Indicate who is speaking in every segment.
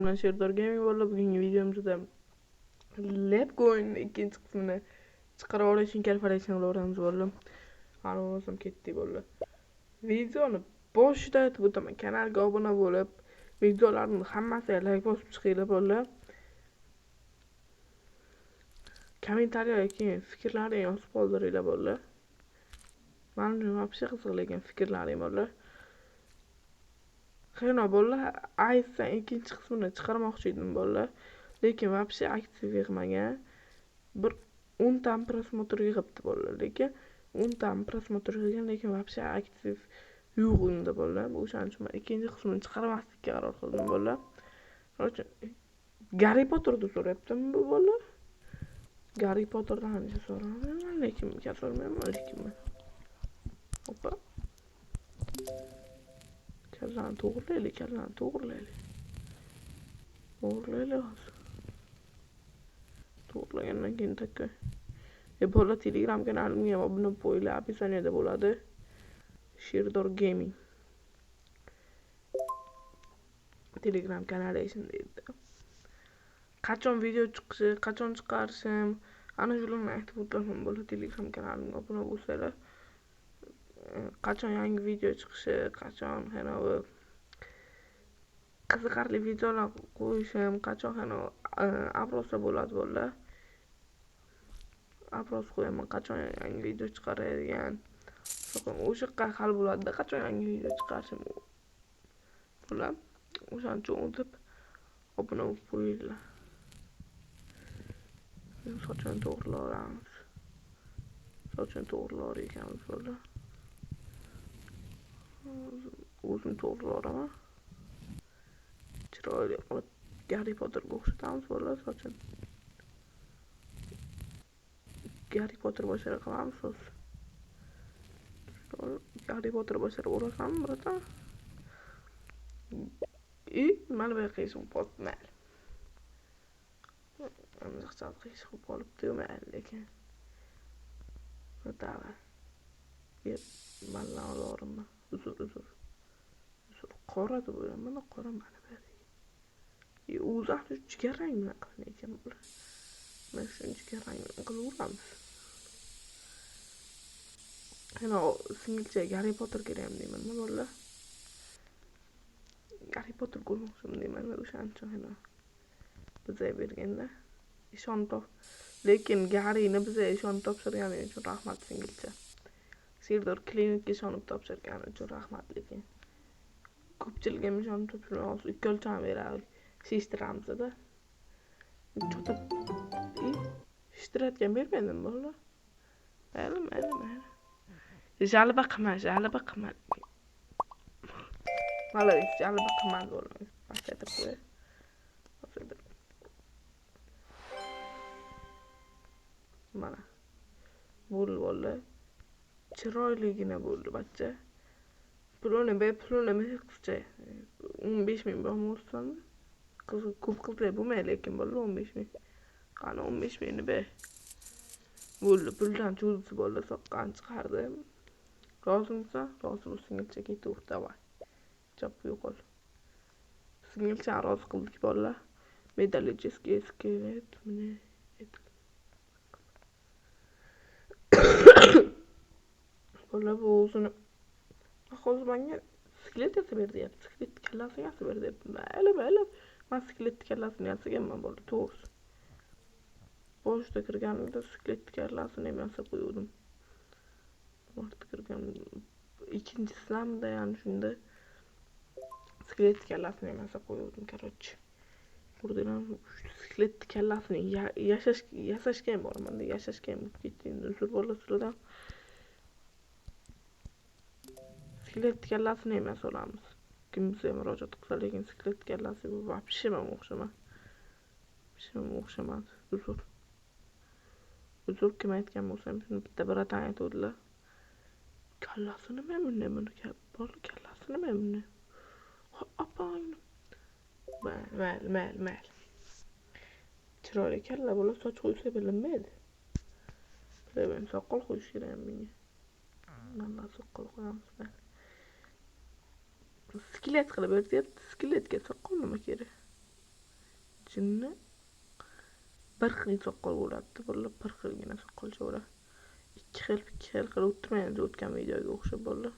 Speaker 1: Bilan Sherdor Gaming bo'ldi. Bugungi videomizda Lepko o'yinining ikkinchi qismini chiqarib olish uchun kalfaration qilaveramiz bo'ldi. Hali bo'lmasam ketdik bo'ldi. Videoni boshida aytib o'taman, kanalga obuna bo'lib, videolarni hammasiga like bosib chiqinglar bo'ldi. Kommentariyaga keyin fikrlaringni yozib qoldiringlar bo'ldi. Men uchun вообще qiziq lekin fikrlaring bo'ldi. Xayno bo'ldi, Ice'dan ikkinchi qismini chiqarmoqchi edim bo'ldi. Lekin вообще aktiv yig'magan. Bir 10 ta prosmotr yig'ibdi bo'ldi, lekin 10 ta prosmotr yig'gan, lekin вообще aktiv yo'q unda bo'ldi. O'shaning uchun men ikkinchi qismini chiqarmaslikka qaror qildim bo'ldi. Короче, Garri Potterni so'rayaptimi bu bo'ldi? Garri Potterdan ancha so'ramayman, lekin so'ramayman, lekin men. Hoppa. Kallani to'g'rilaylik, kallani to'g'rilaylik. To'g'rilaylik hozir. To'g'rilagandan keyin takka. Bola Telegram kanalimga ham obuna bo'linglar, описаниеda bo'ladi. Sherdor Gaming. Telegram kanali shunday edi. Qachon video chiqishi, qachon chiqarishim, ana shularni aytib o'taman bola Telegram kanalimga obuna bo'lsanglar. Qachon yangi video chiqishi, qachon hanavi qiziqarli videolar qo'yishim, qachon hanavi опросlar bo'ladi bolalar. Опрос qo'yaman, qachon yangi video chiqaradigan. O'sha hal bo'ladi-da, qachon yangi video chiqarishim. Bular o'shaning uchun o'tib obuna bo'lib qo'yinglar. Sochini to'g'rilayveramiz. Sochini to'g'rilar ekanmiz bolalar. O'zim to'g'rilayveraman. Chiroyli qilib Garri Potterga o'xshatamiz bolalar sochini. Garri Potter bashara qilamiz hozir. Garri Potter bashara o'rasanmi, bratan? И mana bu yoqqa qiyshiq qolibdi, mayli. Mana bu yoqqa qiyshiq qolibdi-yu, mayli lekin. Давай. Mandan olaverma. Uzr, uzr. Uzr. Qora deb o'ylayman, qora mana bu yerga. O'zi ahli jigarrang bilan qilingan ekan bular. Mana shuni jigarrang bilan qilaveramiz. Ana singilcha Garri Potter kerakmi deyman bolalar. Garri Potter ko'rmoqchiman deyman, o'shaning uchun ana bizga berganda ishonib top. Lekin Garrini bizga ishonib topshirgani uchun rahmat singilcha. Serdor klinikka ishonib topshirgani uchun rahmat lekin. Ko'pchilik ham ishonib topshirmay, hozir ikkovchani beradi. Shishtiramiz-da. Chotib shishtirayotgan bermadim bolalar. Mayli, mayli, mayli. Жалоба qilma, жалоба qilma. Молодец, жалоба qilmadi bolalar. Pasaytirib qo'y. Pasaytirib. Mana. Bo'ldi bolalar. Chiroyligina bo'ldi bachcha. Pulini ber, pulini ber qizcha. 15 ming bormi o'zsanda? Qiz ko'p qizlar bo'lmaydi lekin bolalar 15 ming. Qani 15 mingni ber. Bo'ldi, puldan cho'zdi bolalar, soqqani chiqardi. Rozimisan? Rozi bo'l singilcha, ketaver, давай. Chop yo'qol. Singilchani rozi qildik bolalar. Metallический skelet, мне это. Bolalar bu o'zini hozir menga skelet yasab ber deyapti. Skelet kallasini yasab ber deyapti. Mayli, mayli. Men skelet kallasini yasaganman bolalar, to'g'risi. Boshida kirganimda skelet kallasini ham yasab qo'ygandim. Vaqti kirgan ikkinchisidan ya'ni shunda skelet kallasini ham yasab qo'ygandim, короче. Ko'rdinglarmi? Skelet kallasini yasashga ham boraman-da, yasashga ham bo'lib ketdi endi. Uzr bolalar sizlardan. Skelet kallasini ham yasa olamiz. Kim bizga murojaat qilsa, lekin skelet kallasi bu вообще ham o'xshamadi. Вообще ham o'xshamadi. Uzr. Uzr kim aytgan bo'lsam, shuni bitta bratan aytuvdilar. Kallasi nima buni buni bola kallasi nima buni? Opang. Mayli, mayli, mayli, mayli. Chiroyli kalla bola soch qo'ysa bilinmaydi. Bilaman, soqol qo'yish kerak menga. Mana soqol qo'yamiz, mayli. Skelet qilib ber deyapti. Skeletga soqol nima kerak? Jinni bir xil soqol bo'ladi, bolalar, bir xilgina soqolcha bo'ladi. Ikki xil, ikki xil qilib o'tirmaymiz o'tgan videoga o'xshab bolalar.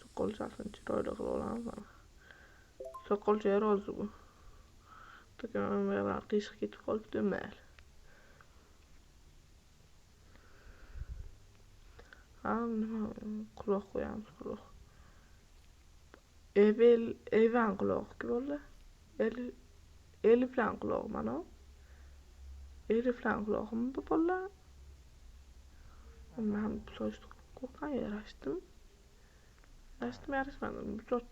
Speaker 1: Soqolchasini chiroyli qilib olamiz mana. Soqolcha rozi bu. To'kman qiyshiq ketib qolibdi, mayli. Ha, nima quloq qo'yamiz, quloq. Evel Evan qulog'i bolalar. Eliflan qulog'i mana. Eliflan qulog'imi bu bolalar? Men bu sochni qo'rqan yarashdim. Yarashdimi, yarashmadim. Bu soch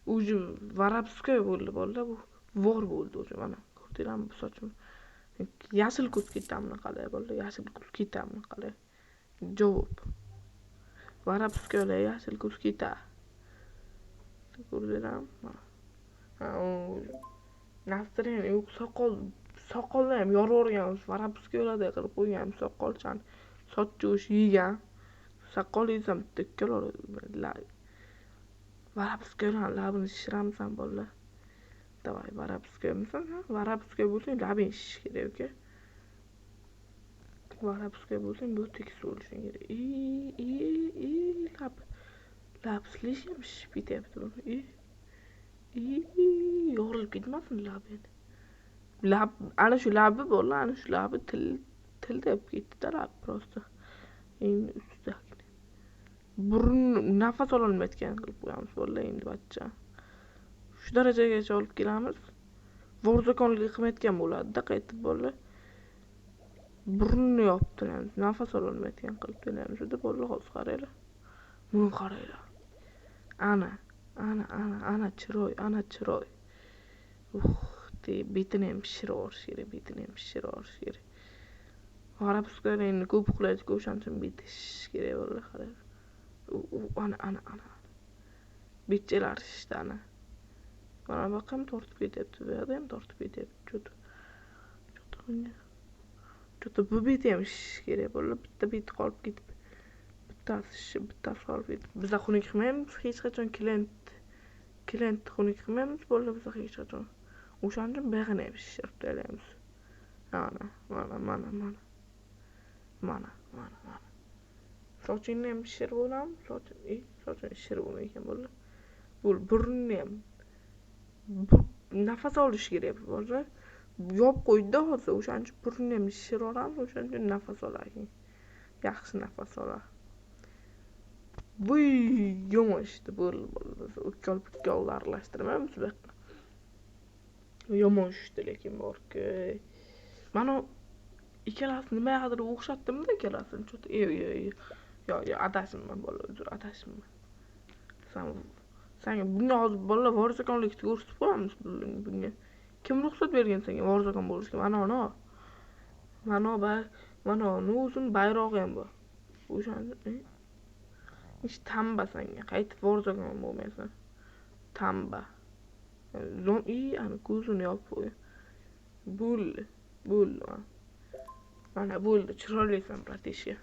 Speaker 1: уже воровской bo'ldi bolalar, bu vor bo'ldi уже mana. Ko'rdinglarmi bu sochimni? Yashil ko'z ketamni qalay bolalar, yashil ko'z ketamni qalay. Javob. Воровской yashil ko'z keta. Ko'rdinglarmi? Mana. Ha, настроение yo'q, soqol, soqolni ham yorib yuborgan, воровской larda qilib qo'ygan soqolchani. Sochni o'sha yegan. Soqol yesam bitta ikkalari. Воровской labini shishiramisan bolalar. Давай, воровской misan, ha? Воровской bo'lsang labing shishishi kerak, uka. Воровской bo'lsang bu tekis bo'lishing kerak. I, i, i, lab. Lab слишком shishib ketyapti buni. I, i, yorilib ketmasin lab endi. Lab, ana shu labi bolalar, ana shu labi til deb ketdi-da lab просто. Endi ustidagi burun nafas ololmayotgan qilib qo'yamiz bolalar endi bachcha. Shu darajagacha olib kelamiz. Vorzakonlik qilmayotgan bo'ladi-da qaytib bolalar. Burnini yopib turamiz, nafas ololmayotgan qilib turamiz. Juda bolalar hozir qaranglar. Buni qaranglar. Ana, ana, ana, ana chiroy, ana chiroy. Betini ham pishirib yuborish kerak, betini ham pishirib yuborish kerak. Воровской endi ko'p uxlaydi-ku, o'shaning uchun beti shishishi kerak bolalar, qaranglar. Ana, ana, ana. Betchalari shishdi ana. Mana bu yoqqa ham tortib ketyapti, bu yoqda ham tortib ketyapti. Cho'to. Cho'to bunga. Cho'to bu beti ham shishishi kerak bolalar, bitta beti qolib ketib. Bittasi shishib, bittasi qolib ketib. Biz xunuk qilmaymiz hech qachon klient xunuk qilmaymiz bolalar biz hech qachon. O'shaning uchun buyog'ini ham shishirib tashlaymiz. Mana, mana, mana, mana. Mana, mana, mana. Sochingni ham shishirib olamiz, sochini, sochini shishirib bo'lmaydi ekan bolalar. Bu burnini ham nafas olish kerak bolalar. Yopib qo'ydi hozir, o'shaning uchun burnini ham shishirib olamiz, o'shaning uchun nafas olar ekan. Yaxshi nafas olar. Vuy, yomon shishdi bo'ldi bolalar. Ukkol pukkol aralashtirmaymiz bu yoqqa. Yomon shishdi lekin borku. Mana ikkalasi nimagadir o'xshatdim-da ikkalasini. Cho'ta, yo, yo, adashimman bolalar, uzr, adashimman. Senga bunga hozir bolalar vorzakonlikni ko'rsatib qo'yamiz bunga. Kim ruxsat bergan senga vorzakon bo'lishga? Mana ana. Mana mana o'zini bayrog'i ham bor. O'shani hech tamba senga. Qaytib vorzakon bo'lmaysan. Tamba. Zom, i, ana ko'zini yopib qo'y. Bo'ldi, bo'ldi. Mana bo'ldi, chiroylisan, братишка.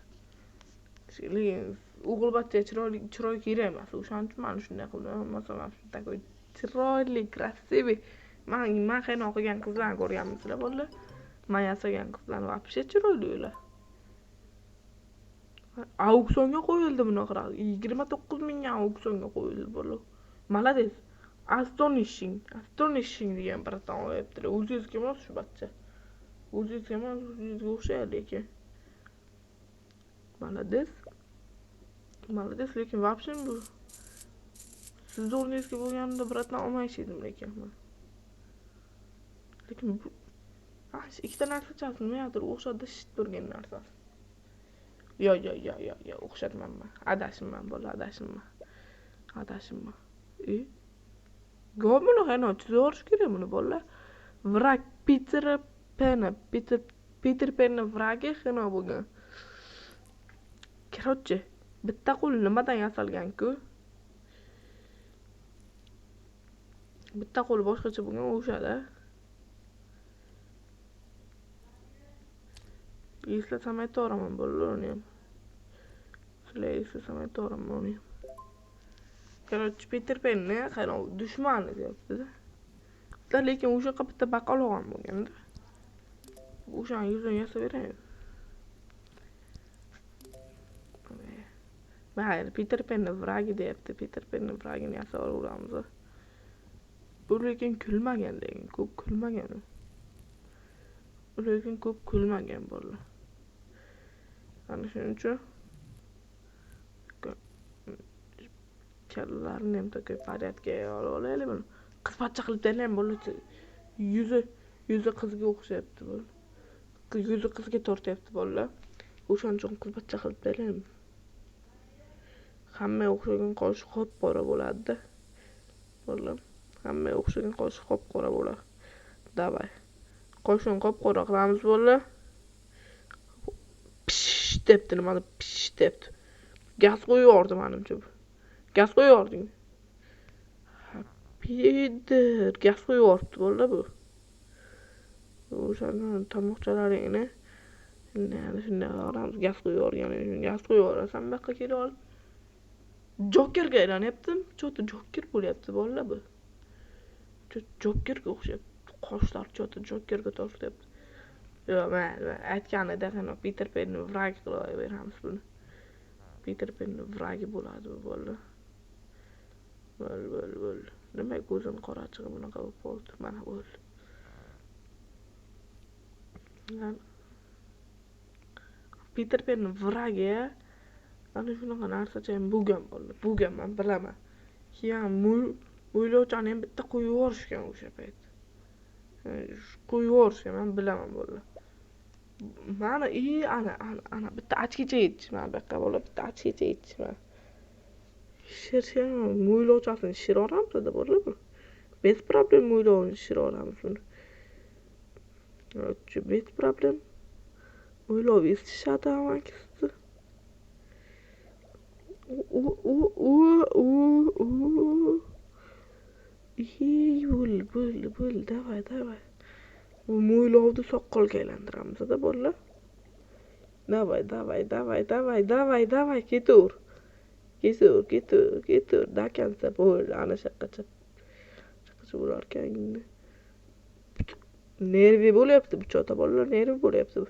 Speaker 1: Lekin o'g'il bachcha chiroyli, chiroy kerak emas. O'shaning uchun mana shunday qildim. Masalan, shu такой chiroyli, красивый. Man xayron qilgan qizlarni ko'rganmisizlar bolalar? Man yasagan qizlarni вообще chiroyli ular. Auksionga qo'yildi bunaqa 29 mingga auksionga qo'yildi bolalar. Молодец. Astonishing, astonishing degan братан olyaptilar. O'zingizga emas shu bachcha. O'zingizga emas, o'zingizga o'xshaydi lekin. Молодец. Молодец, lekin вообще bu sizni o'rningizga bo'lganimda братан olmayshi edim lekin. Lekin bu ikkita narsachasi nimagadir o'xshadi shit turgan narsasi. Yo, yo, yo, yo, yo, o'xshatmanman. Adashimman bola, adashimman. Adashimman. E? Go buni qaynoq chizib yuborish kerak buni bolalar. Враг Питера Пена. Peter Penni враг i xino bo'lgan. Короче, bitta qo'l nimadan yasalgan-ku? Bitta qo'li boshqacha bo'lgan o'shada. Eslasam aytaveraman bolalar uni ham. Sizlar eslasam aytaveraman uni ham. Короче, Peter Penni qarang, dushmani deyapti-da. Lekin o'sha bitta baqaloq ham bo'lganda. O'shani yuzini yasab berayin. Mayli, Peter Panni vragi deyapti. Peter Panni vragini yasab olaveramiz. Bu lekin kulmagan, lekin ko'p kulmagan. U lekin ko'p kulmagan bolalar. Ana shuning uchun kallarini ham такой порядка olib olaylik buni. Qizpacha qilib beraylik bolalar. Yuzi qizga o'xshayapti bolalar. Yuzi qizga tortyapti bolalar. O'shaning uchun qizpacha qilib beraylik. Hamma o'xshagan qoshi qop-qora bo'ladi-da. Bolalar, hamma o'xshagan qoshi qop-qora bo'ladi. Davay. Qoshini qop-qora qilamiz bolalar. Pish debdi, nimani pish debdi. Gaz qo'yib yubordi menimcha bu. Gaz qo'yib yubording. Peter gaz qo'yib yuboribdi bolalar bu. O'shani tomoqchalaringni shunday qilamiz. Gaz qo'yib yuborgani uchun gaz qo'yib yuborasan, bu yoqqa kelib olib. Jokerga aylanyapti. Cho'ti Joker bo'lyapti bolalar bu. Jokerga o'xshayapti. Qoshlar cho'ti Jokerga tortyapti. Yo'q, mayli, aytganida Peter Panni vrag qilib beramiz buni. Peter Panni vragi bo'ladi bu bolalar. Bo'l, bo'l, bo'l. Nima ko'zini qorachig'i bunaqa bo'lib qoldi. Mana bo'ldi. Peter Panni vragi ana shunaqa narsacha ham bo'lgan bolalar. Bo'lgan, men bilaman. Keyin mo'ylovchani ham bitta qo'yib yuborishgan o'sha payt. Qo'yib yuborishgan, men bilaman bolalar. Mana ana ana ana bitta ochkicha yetishmadi bu yoqqa bola, bitta ochkicha yetishmadi. Shirsham mo'ylovchasini shishiraveramizda bolalar bu. Без проблем mo'ylovini shishiraveramiz buni. Без проблем. Mo'ylov eshitishadi amakisi. U u u u u. Bo'l bo'l bo'l, davay davay. Mo'ylovni soqolga aylantiramiz-da bolalar. Davay davay davay davay davay davay, ketaver. Ketaver, ketaver, ketaver. До конца bo'ldi, ana shu yoqqacha. Shu bo'larkan. Nervi bo'lyapti bu chota bolalar, nervi bo'lyapti bu.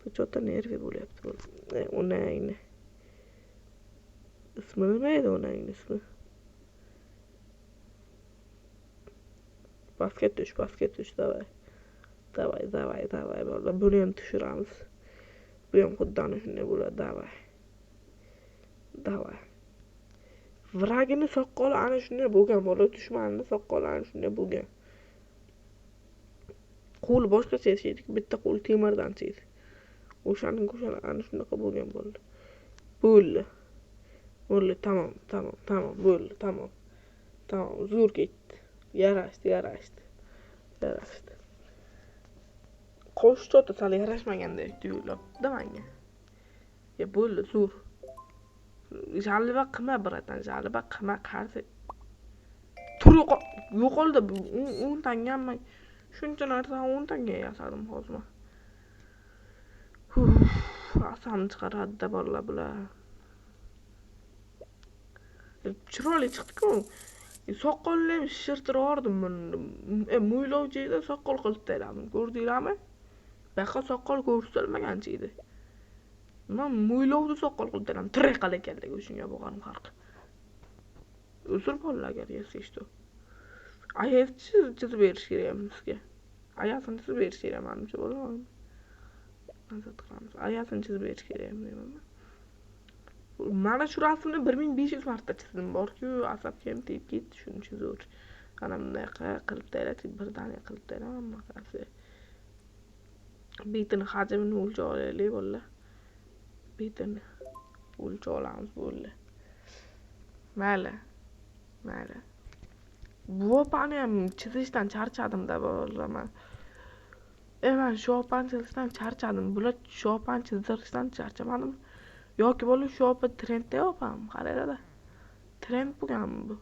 Speaker 1: Bu chota nervi bo'lyapti. Onangni. Ismi nima edi onangni ismi? Pastga tush, pastga tush, davay. Davay, davay, davay bolalar. Buni ham tushiramiz. Bu ham xuddi ana shunday bo'ladi, davay. Davay. Vragini soqoli ana shunday bo'lgan bola, dushmanini soqoli ana shunday bo'lgan. Qo'li boshqacha edi, bitta qo'li temirdan edi. O'shaning o'shani ana shunaqa bo'lgan bo'ldi. Bo'ldi. Bo'ldi, tamom, tamom, tamom, bo'ldi, tamom. Tamom, zo'r ketdi. Yarashdi, yarashdi. Yarashdi. Qo'sh chota sal yarashmagandek tuyulyapti menga. Ya bo'ldi, zo'r. Jalba qilma, bratan, jalba qilma, qarzi. Tur yo'qoldi. 10 tangami? Shuncha narsani 10 tanga yasadim hozir men. Asam chiqaradi bolalar bular. Chiroyli chiqdi-ku. Soqolni ham shishirtirib buni. Mo'ylovchida soqol qilib tashladim. Ko'rdinglarmi? Bu yoqqa soqol ko'rsatilmagancha edi. Men mo'ylovni soqol qilib tashladim. Tiriqal ekanligi shunga bo'lganim farqi. Uzr bolalar, agar если что. Ayasi chizib berish kerak sizga. Ayasini chizib berish kerak menimcha bolalar. Nazar qilamiz. Ayasini chizib berish kerak deyman. Mana shu rasmni 1500 marta chizdim borku, asabga ham tegib ketdi shuni chizuvchi. Ana bunday qilib tashlab, birdaniga qilib tashladim hammasi. Betini hajmini o'lchab olaylik bolalar. Betini o'lchab olamiz bo'ldi. Mayli. Mayli. Bu opani ham chizishdan charchadim-da bolalar men. Men shu opani chizishdan charchadim. Bular shu opani chizdirishdan charchamadim. Yoki bola shu opa trendda opam, qaranglar. Trend bo'lganmi bu?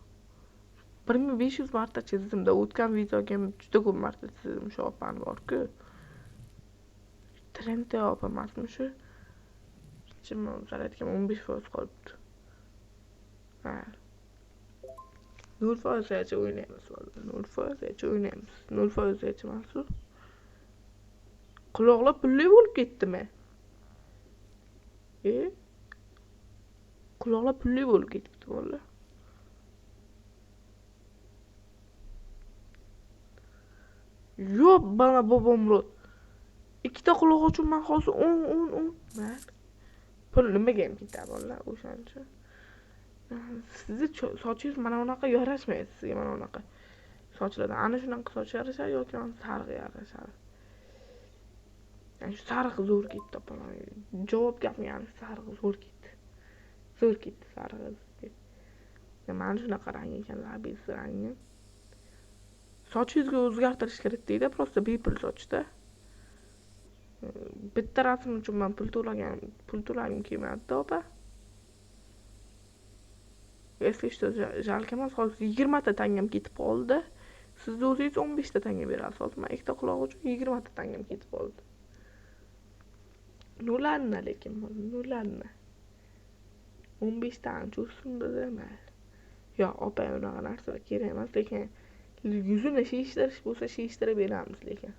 Speaker 1: 1500 marta chizdim-da, o'tgan videoga ham juda ko'p marta chizdim shu opani bor-ku. Trendda opa emasmi shu? Zaryadkam 15% qolibdi. Ha. 0%gacha o'ynaymiz bolalar. 0%gacha o'ynaymiz. 0%gacha emas-u. Quloqlar pulli bo'lib ketdimi? Quloqlar pulli bo'lib ketibdi bolalar. Yo'q, bana bobomrod. Ikkita quloq uchun men hozir 10 10 10. Mayli. Pul nimaga ham ketadi bolalar o'shaning uchun. Sizni sochingiz mana bunaqa yarashmaydi sizga, mana bunaqa sochlardan. Ana shunaqa soch yarashadi yoki mana sariq yarashadi. Ya'ni shu sariq zo'r ketdi opalar. Javob gapmi, sariq zo'r ketdi. Zo'r ketdi sariq sizga. Mana shunaqa rang ekan, labingiz rangi. Sochingizga o'zgartirish kiritdikda, просто bepul sochda. Bitta rasm uchun men pul to'lagan, pul to'lagim kelmadi opa. Если что, жалко emas, hozir 20 ta tangam ketib qoldi. Sizni o'zingiz 15 ta tanga berasiz. Hozir men ikkita quloq uchun 20 ta tangam ketib qoldi. Nulanna lekin, nulanna. 15 ta ancha o'ssin-da, mayli. Yo'q, opa, unaqa narsalar kerak emas, lekin yuzini shishtirish bo'lsa shishtirib beramiz lekin.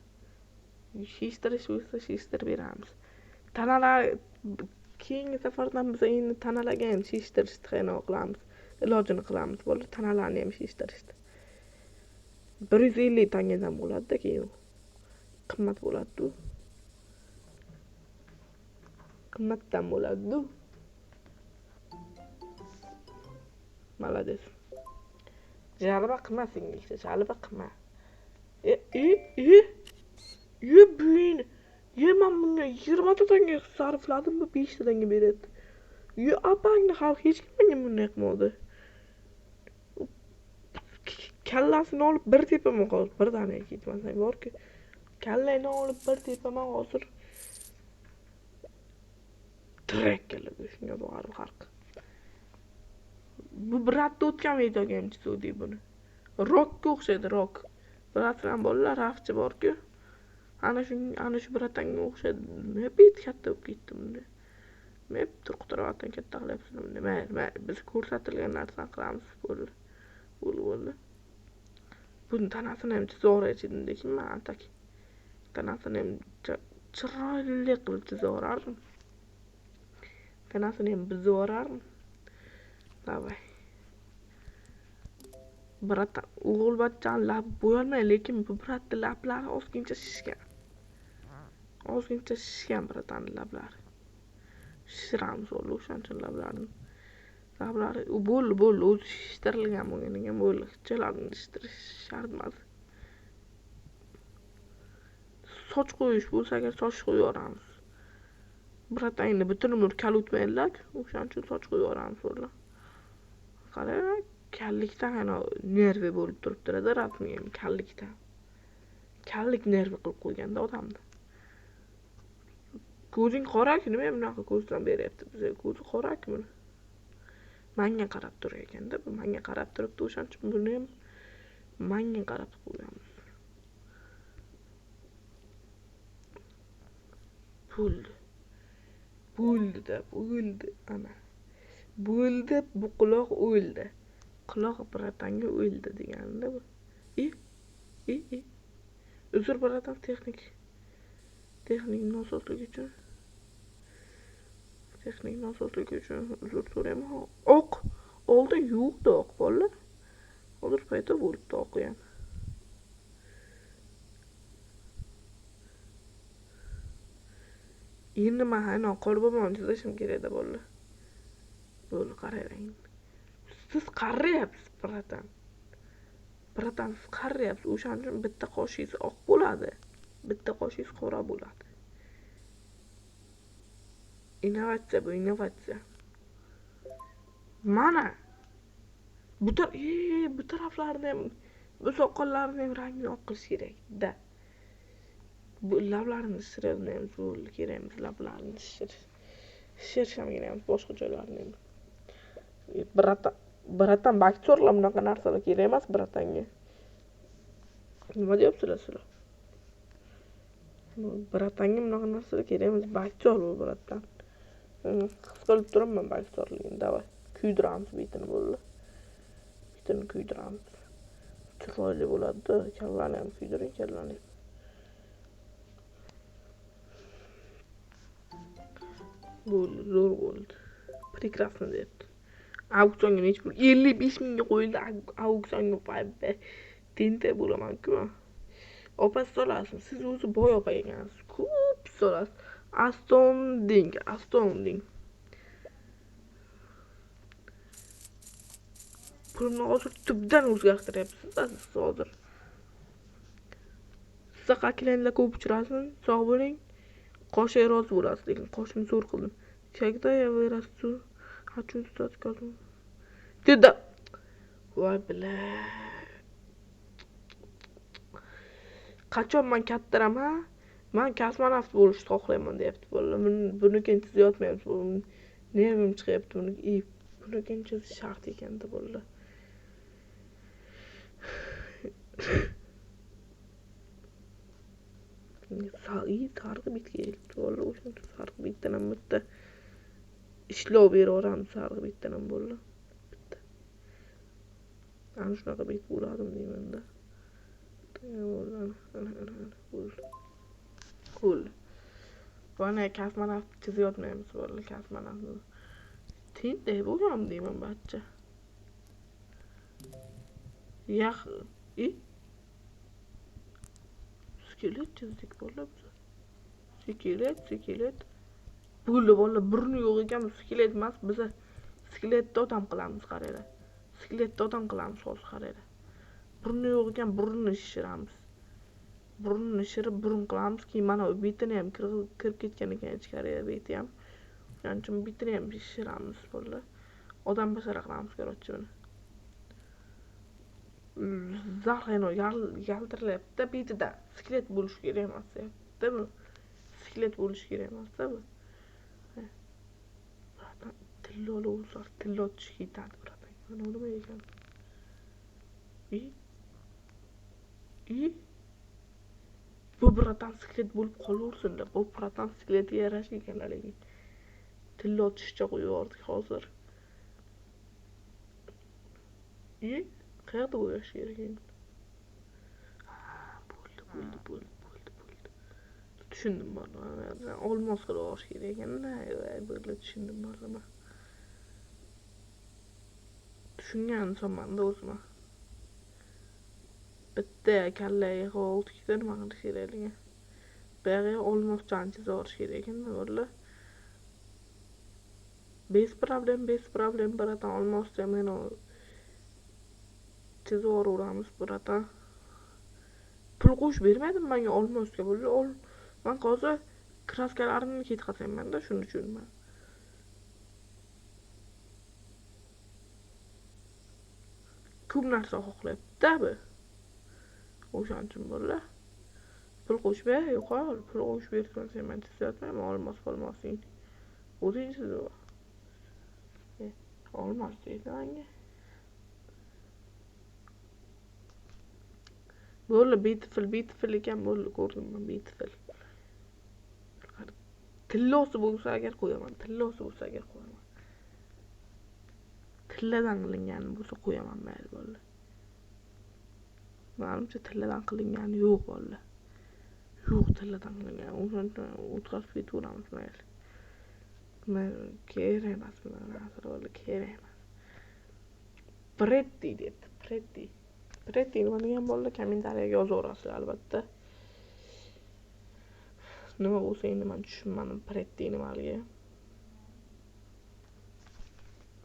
Speaker 1: Shishtirish bo'lsa shishtirib beramiz. Tanalar keyingi safardan biz endi tanalarga ham shishtirishni xayol qilamiz. Ilojini qilamiz, bola tanalarni ham shishtirishdi. 150 tangadan bo'ladi-da keyin u. Qimmat bo'ladi-ku. Qimmatdan bo'ladi-ku. Молодец. Jalba qilma singilcha, jalba qilma. Блин. Men bunga 20 ta tanga sarfladim, bu 5 ta tanga beradi. Apangni xalq hech kim menga bunday qilmadi. Kallasini olib bir tepaman hozir, birdaniga ketmasang borki. Kallangni olib bir tepaman hozir. Trek keladi shunga borib xalq. Bu bratda o'tgan videoga ham chizuvdik buni. Rockga o'xshaydi, rock. Bilasizlar bolalar, rafchi bor-ku. Ana shu bratanga o'xshaydi. Nima bet katta bo'lib ketdi bunda. Nima turqutiravatdan katta qilyapsizlar bunda. Mayli, mayli, biz ko'rsatilgan narsani qilamiz, bo'ldi. Bo'ldi, bo'ldi. Buni tanasini ham chizaveraychi lekin men atak tanasini ham chiroyli qilib chizaverardim. Tanasini ham buzib yuborardim. Давай. Bratan, o'g'il bachchani labi bo'yalmay, lekin bu bratni lablari ozgincha shishgan. Ozgincha shishgan bratanning lablari. Shishiramiz o'g'il o'shaning uchun lablarini. Lablari bo'ldi, bo'ldi, o'zi shishtirilgan bo'lgan ekan, bo'ldi. Hech shishtirish shart emas. Soch qo'yish bo'lsa agar soch qo'yib yuboramiz. Bratan endi butun umr kal o'tmaydilar, o'shaning uchun soch qo'yib yuboramiz o'g'il. Qarang, kallikdan ana nervi bo'lib turibdi-da, rasmiy ham kallikdan. Kallik nervi qilib qo'yganda odamni. Ko'zing qora-ku, nima bunaqa ko'zdan beryapti bizga? Ko'zi qora-ku buni. Menga qarab turar ekanda, bu menga qarab turibdi, o'shaning uchun buni ham menga qarab qo'yamiz. Bo'ldi. Bo'ldi-da, bo'ldi ana. Bo'ldi, bu quloq o'ldi. Quloq bratanga o'ldi deganda bu. Uzr bratan, texnik nosozlik uchun. Texnik nosozlik uchun uzr so'rayman. Oq oldin yo'qdi oq bolalar. Hozir paydo bo'libdi oqi ham. Endi men aynan qorbobomni chizishim kerak-da bolalar. Bo'ldi, qarang. Siz qariyapsiz, bratan. Bratan, siz qariyapsiz. O'shaning uchun bitta qoshingiz oq bo'ladi, bitta qoshingiz qora bo'ladi. Innovatsiya bu, innovatsiya. Mana bu bu taraflarni ham, bu soqollarni ham rangini oq qilish kerak-da. Bu lablarini shishirishni ham zo'r kerak emas, lablarini shishirish ham kerak emas, boshqa joylarini ham. Bratan, bratan, aktyorlar bunaqa narsalar kerak emas bratanga. Nima deyapsizlar sizlar? Bratanga bunaqa narsalar kerak emas, aktyor bu bratan. His qilib turibman aktyorligini. Давай, kuydiramiz betini bo'ldi. Betini kuydiramiz. Chiroyli bo'ladi-da. Kallani ham kuydiring, kallani. Bo'ldi, zo'r bo'ldi. Прекрасно deyapti. Auksionga necha pul? 55 mingga qo'yildi auksionga. Voy, tenta bo'laman-ku. Opa solasizmi? Siz o'zi boy opa ekansiz. Ko'p solasiz. Astounding, astounding. Pulni hozir tubdan o'zgartiryapsiz siz hozir. Sizga klientlar ko'p uchrasin, sog' bo'ling. Qoshga rozi bo'lasiz, lekin qoshimni zo'r qildim. Когда я вырасту, хочу стать козлом. Dedi. Voy бля. Qachon man kattaraman? Man kosmonavt bo'lishni xohlayman deyapti bolalar. Buni keyin chizayotmayapti. Nervim chiqyapti buni. Buni keyin chizish shart ekanda bolalar. Sariq bitga kelibdi bolalar. O'shanda sariq bitdan ham bitta ishlov beraveramiz, sariq bitdan ham bolalar. Bitta. Ana shunaqa bit bo'ladimi deymanda. Ana, ana, ana, bo'ldi. Bo'ldi. Mana kosmonavt chizayotmaymiz bolalar, kosmonavtni. Tinday bo'lgan deyman barcha. Yax, skelet chizdik bolalar biz. Skelet, skelet. Bo'ldi bolalar, burni yo'q ekan, bu skelet emas, biz skeletni odam qilamiz, qaranglar. Skeletni odam qilamiz hozir, qaranglar. Burni yo'q ekan, burnini shishiramiz. Burnini shishirib burun qilamiz, keyin mana bu betini ham kirib ketgan ekan ichkariga beti ham. Shuning uchun betini ham shishiramiz bolalar. Odam bashara qilamiz, короче, buni. Zarg'ino yaltirlayapti betida. Skelet bo'lishi kerak emas deyapti bu. Skelet bo'lishi kerak emas-da bu. Bratan, tilloli o'zar, tillo tushib ketadi, bratan. Mana nima ekan? Bu bratan skelet bo'lib qolaversin-da. Bu bratan skeletga yarasha ekan lekin. Tillo tushcha qo'yib yubordik hozir. Qayerda bo'yash kerak endi? Bo'ldi, bo'ldi, bo'ldi, bo'ldi, bo'ldi. Tushundim bolalar. Olmos qilib olish kerak ekan-da. Bo'ldi, tushundim bolalar. Tushungan insonman-da o'zim. Bitta kallaga yig'ib oldik-da, nima qilish kerakligini. Buyog'iga olmoschani chizib olish kerak ekan-da bolalar. Без проблем, без проблем, братан, olmoscha men chizib yuboraveramiz, братан. Pul qo'shib bermadim menga olmosga, bolalar. Man hozir kraskalarimni ketqazayman-da, shuning uchun man. Ko'p narsa xohlayapti-da bu. O'shaning uchun bolalar. Pul qo'shib ber, yo'qol, pul qo'shib bersan men chizayotmayman, olmos olmosing. O'zing chizib. Olmos deydi menga. Bo'ldi, beautiful, beautiful ekan, bo'ldi, ko'rdim men beautiful. Tillosi bo'lsa agar qo'yaman, tillosi bo'lsa agar qo'yaman. Tilladan qilingani bo'lsa qo'yaman, mayli bolalar. Manimcha tilladan qilingani yo'q bolalar. Yo'q tilladan qilingani. O'shaning uchun o'tkazib ketaveramiz, mayli. Kerak emas bunaqa narsalar bolalar, kerak emas. Pretty deyapti, pretty. Pretty nima degan bolalar, kommentariyaga yozaverasizlar albatta. Nima bo'lsa endi men tushunmadim pretty nimaligi.